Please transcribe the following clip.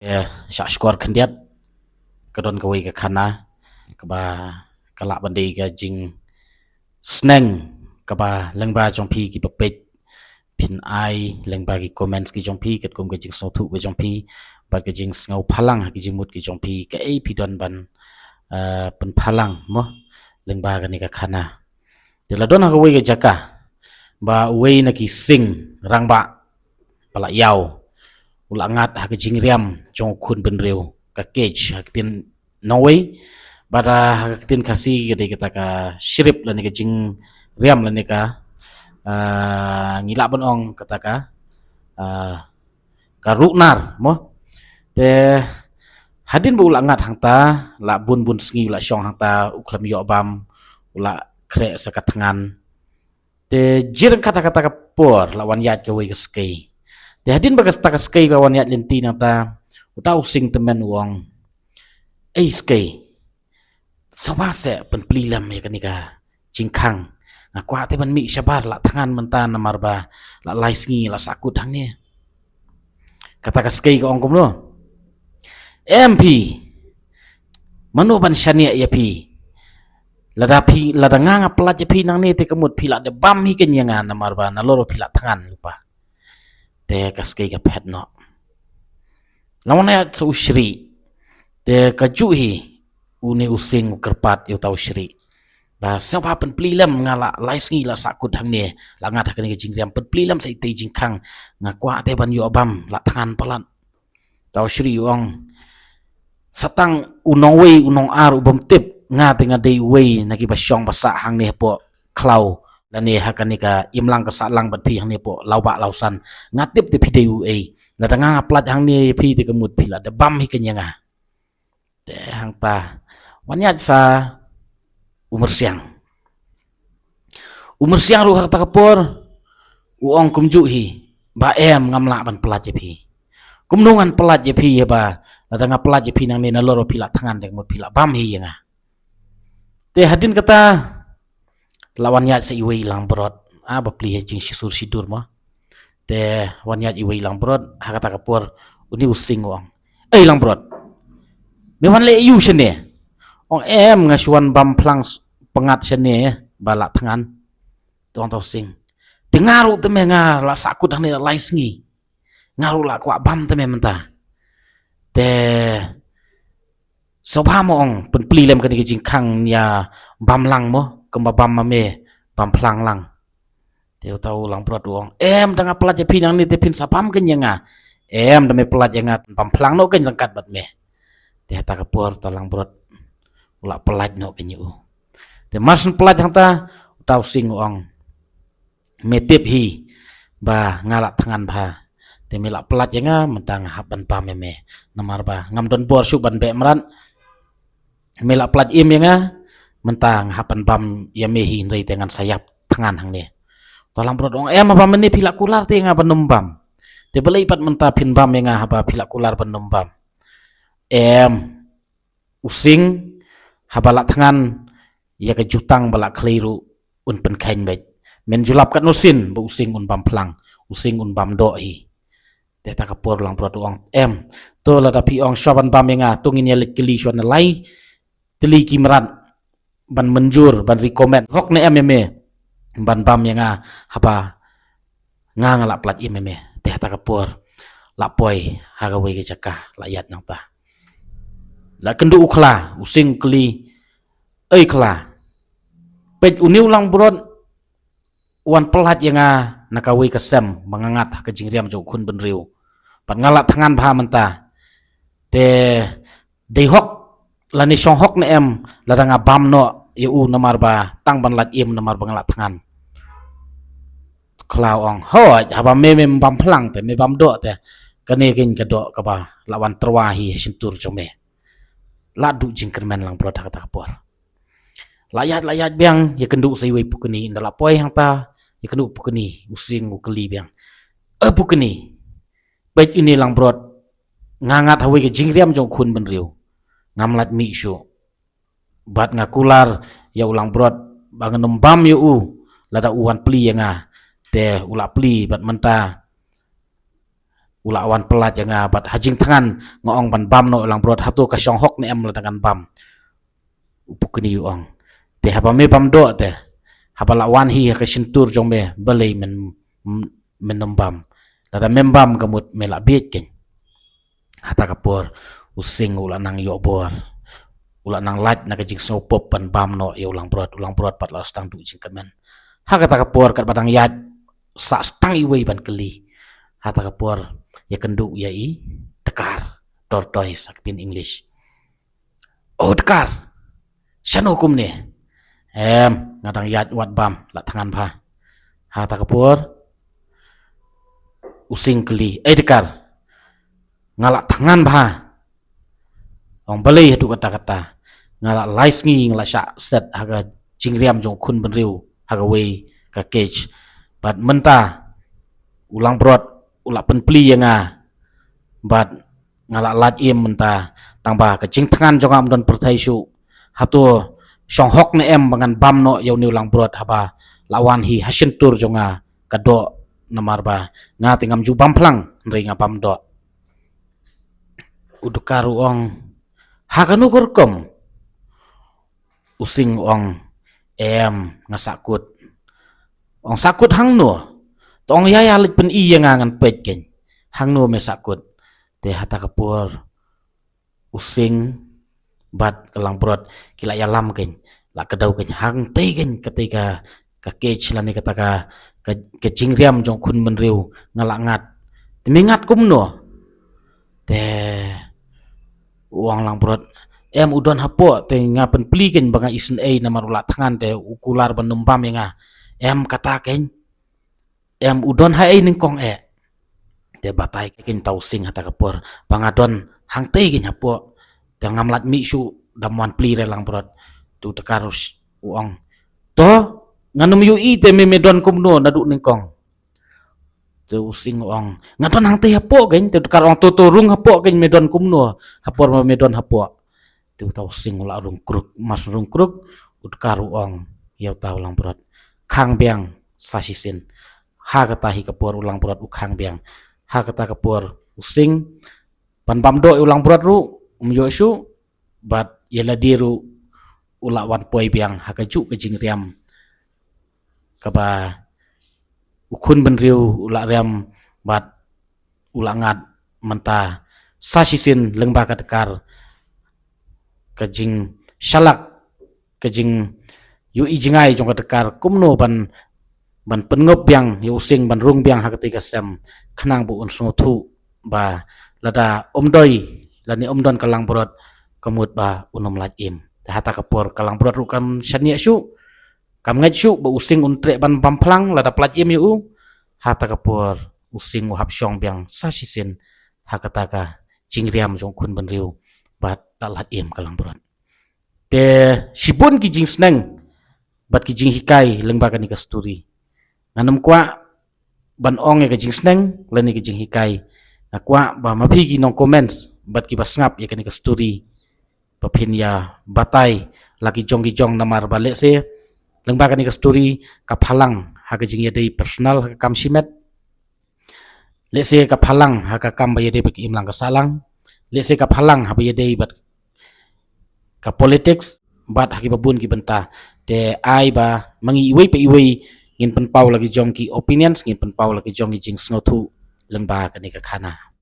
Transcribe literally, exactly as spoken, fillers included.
Shah shkor khyndiat, ka don kawei ka khana kaba ka lah ban dei ka jingsneng kaba lyngba jong phi ki ba peit phin ai lyngba ki comments ki jong phi, katkum ka jingsngewthuh ka jong phi bad ka jingsngew phalang ha ki jingmut ki jong phi, kaei phi don ban, eh, pynphalang mo lyngba kane ka khana. Te la don ha kawei ka jaka ba uwei na ki sing rangbah ba la ïaw u la ngat ha ka jingriam jong u khun bynriew, ka cage ha ka ktien Nongwei, bad ha ka ktien Khasi ka dei kata ka shrip lane ka jingriam lane ka, ah, ngi lah ban ong kata ka, ah, ka ruhnar mo. Te hadien ba u la ngat hangta, la bun bun sngi u la shong hangta, u khlem ïoh bam, u la khreh sa ka thngan. Te jingryngkat ha kata ka por la wan ïaid kawei ka skei. Te hadien ba kata ka skei la wan ïaid lynti nangta, uta u sing tymmen u ong, "Ei skei, sngewbha seh pynplie lem ïa kane ka jingkhang. Nga kwah te ban mih shabar, la thngan mynta namar ba la lai sngi la sahkut hangne." Kata ka skei ka ong kumno, "Em phi, mano ban shaniah ïa phi? Lada phi, lada nga nga pyllait ïa phi nangne te ka mut phi lah dep bam hi kein ïa nga namar ba nalor phi la thngan lypa." Te ka skei ka phet noh. La wan ïaid sa u shrieh. Te kajuh hi une u sing u kyrpad ïa uta u shrieh ba, "Sngewbha pynplie lem, nga la lai sngi la sahkut hangne, la ngat ha kane ka jingriam, pynplie lem sa itei jingkhang, nga kwah te ban ïoh bam, la thngan palat." Uta u shrieh u ong, "Sa tang u nongwei u nongar u bym tip, nga te nga dei uwei na ki ba shong ba sah hangne hapoh khlaw lane ha kane ka imlang ka sahlang bad phi hangne hapoh lawbah lawsan. Nga tip te phi dei uei. Lada nga nga pyllait hangne ïa phi te ka mut phi lah dep bam hi kein ïa nga." Te hangta wan ïaid sa u myrsiang. U myrsiang ruh ha kata ka por u ong kumjuh hi ba, "Em, ngam lah ban pyllait ïa phi. Kumno ngan pyllait ïa phi, ïa ba lada nga pyllait ïa phi nangne nalor phi la thngan, te ka mut phi la bam hi ïa nga." Te hadien kata la wan ïaid sa iwei i langbrot, ah, ba plie ha jingshisur shidur mo. Te wan ïaid iwei i langbrot ha kata ka por, une u sing u ong, "Ei langbrot, me wan leh aiu shane?" Ong, "Em, nga shu wan bam phlang s-, pyngngad shane ba la thngan." Te ong uta u sing, "Te nga ruh te me nga la sahkut hangne la lai sngi. Nga ruh la kwah bam te me mynta. Te sngewbha mo ong pynplie lem kane ka jingkhang, ïa bam lang mo, kumba bam ma me, bam phlang lang." Te uta u langbrot u ong, "Em, da nga pyllait ïa phi nangne te phin sa bam kein ïa nga. Em, da me pyllait ïa nga, bam phlang noh kein ryngkat bad me." Te hata ka por uta u langbrot u la pyllait noh kein ïa u. Te mar syn pyllait hangta, uta u sing u ong, "Me tip hi ba nga la thngan bha. Te me la pyllait ïa nga, mynta nga hap ban bam ïa me. Namar ba ngam don bor shuh ban beh mrad. Me la pyllait im ïa nga, mynta nga hap ban bam ïa me hi, hynrei te ngan sa ïap thngan hangne." Uta u langbrot u ong, "Em, haba mynne phi la kular te ïa nga ban ym bam. Te balei pat mynta phin bam ïa nga haba phi la kular ban ym bam? Em, u sing, haba la thngan ïa ka jutang ba la khlei ruh un pynkheiñ beit. Men ju lap katno sien ba u sing un bam phlang, u sing un bam doh hi." Te hata ka por u langbrot u ong, "Em, to lada phi ong shuwa ban bam ïa nga, to ngin ïa leit kylli shuwa na lai tylli ki mrad ban mynjur, ban recommend hok ne em ïa me ban bam ïa nga haba nga nga la pyllait im ïa me." Te hata ka por la poi ha kawei ka jaka, la ïaid nangta. La kynduh u khla, u sing u kylli, "Ei khla, peit une u langbrot u wan pyllait ïa nga na kawei ka sem ba nga ngat ha ka jingriam jong u khun bynriew, bad nga la thngan bha mynta. Te dei hok lane shong hok ne em lada nga bam noh ïa u, namar ba tang ban lait im, namar ba nga la thngan?" Khla u ong, "Hooid, haba me mem bam phlang te, me bam doh te, kane kein ka doh kaba la wan tyrwa hi ha shyntur jong me." La duh jingkyrmen langbrot ha kata ka por. La ïaid, la ïaid biang, ïa kynduh sa iwei pukni, ynda la poi hangta, ïa kynduh pukni, u sing u kylli biang, "E pukni, peit une langbrot, nga ngat ha kawei ka jingriam jong u khun bynriew, ngam lait mih shuh. Bad nga kular ïa u langbrot ba ngan ym bam ïa u lada u wan plie ïa nga, te u la plie, bad mynta u la wan pyllait ïa nga bad ha jingthngan nga ong ban bam noh ïa u langbrot, hato ka shong hok ne em lada ngan bam. U pukni u ong, te haba me bam doh te, haba la wan hi ha ka shyntur jong me balei men, men ym bam? Lada mem bam ka mut me la bieit keiñ. Hata ka por u Sing u la nang ïoh bor, u la nang lait na ka jingsngewpop ban bam noh ïa u langbrot. U langbrot pat la sdang duh jingkmen. Ha kata ka por katba dang ïaid, sah sdang iwei ban kylli. Hata ka por ïakynduh ïa i Dkar, tortoise ha ka ktien English. O Dkar, shano kumne? Em, nga dang ïaid wat bam, la thngan bha. Hata ka por u Sing kylli, ei Dkar, nga la thngan bha. Ong, balei haduh katta katta? Nga la lai sngi nga la shah set ha ka jingriam jong u khun bynriew ha kawei ka cage. Bad mynta u langbrot u la pynplie ïa nga bad nga la lait im mynta, tangba ka jingthngan jong nga ym don pyrthei shuh. Hato shong hok ne em ba ngan bam noh ïa une u langbrot haba la wan hi ha shyntur jong nga ka doh, namar ba nga te ngam ju bam phlang, hynrei nga bam doh. U Dkar u ong, ha kano ka rukom? U Sing u ong, em, nga sahkut. Ong, sahkut hangno? To ong ïa, ïa leit pyni ïa nga ngan peit keiñ. Hangno me sahkut? Te hata ka por u Sing bad ka langbrot ki la ïalam keiñ, la kdew keiñ hangtei keiñ katei ka, ka cage lane kata ka, ka, ka jingriam jong u khun bynriew. Nga la ngat. Te me ngat kumno? Te u ong langbrot, em, u don hapoh, te nga pynplie keiñ ba nga isynei namar u la thngan te u kular ban ym bam ïa nga. Em, kata keiñ. Em, u don haei nyngkong eh? Te batai keiñ uta u Sing hata ka por ba nga don hangtei keiñ hapoh. Te ngam lah mih shuh, dam wan plie re langbrot. Te u Dkar u ong, to ngan ym ïohi te me, me don kumno naduh nyngkong? Te u Sing u ong, nga don hangtei hapoh keiñ. Te u Dkar u ong, to, to rung hapoh keiñ, me don kumno ha por ba me don hapoh? Te uta u Sing u la rung kruk. Mar shu rung kruk, u Dkar u ong ïa uta u langbrot, khang biang sa shisien. Ha kata hi ka por u langbrot u khang biang. Ha kata ka por u Sing, ban bam doh ïa u langbrot ruh um ïoh shuh, bad ïa lade ruh u la wan poi biang ha kajuh ka jingriam kaba u khun bynriew u la riam bad u la ngat mynta sa shisien lyngba ka Dkar. Ka jingshlak, ka jingïohi jngai jong ka Dkar kumno ban, ban pyngop biang ïa u Sing ban rung biang ha katei ka sem, khnang ba un sngewthuh ba lada um dei lane um don ka langbrot, ka mut ba un ym lait im. Te hata ka por ka langbrot ruh kam shaniah shuh, kam ngeit shuh ba u Sing un treh ban bam phlang lada pyllait im ïa u. Hata ka por u Sing u hap shong biang sa shisien ha kata ka jingriam jong u khun bynriew bad la lait im ka langbrot. Te shibun ki jingsneng bad ki jinghikai lyngba kane ka story. Ngan ym kwah ban ong ïa ka jingsneng lane ka jinghikai. Nga kwah ba ma phi ki nong comments bad kiba sngap ïa kane ka story, ba phin ïa batai la ki jong ki jong, namar ba lehse lyngba kane ka story ka phalang ha ka jingïadei personal ha ka kam shimet. Lehse ka phalang ha ka kam ba ïadei bad ka imlang ka sahlang. Lehse ka phalang ha ba ïadei bad ka politics bad ha kiba bun ki bynta. Te ai ba ma ngi iwei pa iwei ngin pynpaw la ki jong ki opinions, ngin pynpaw la ki jong ki jingsngewthuh lyngba kane ka khana.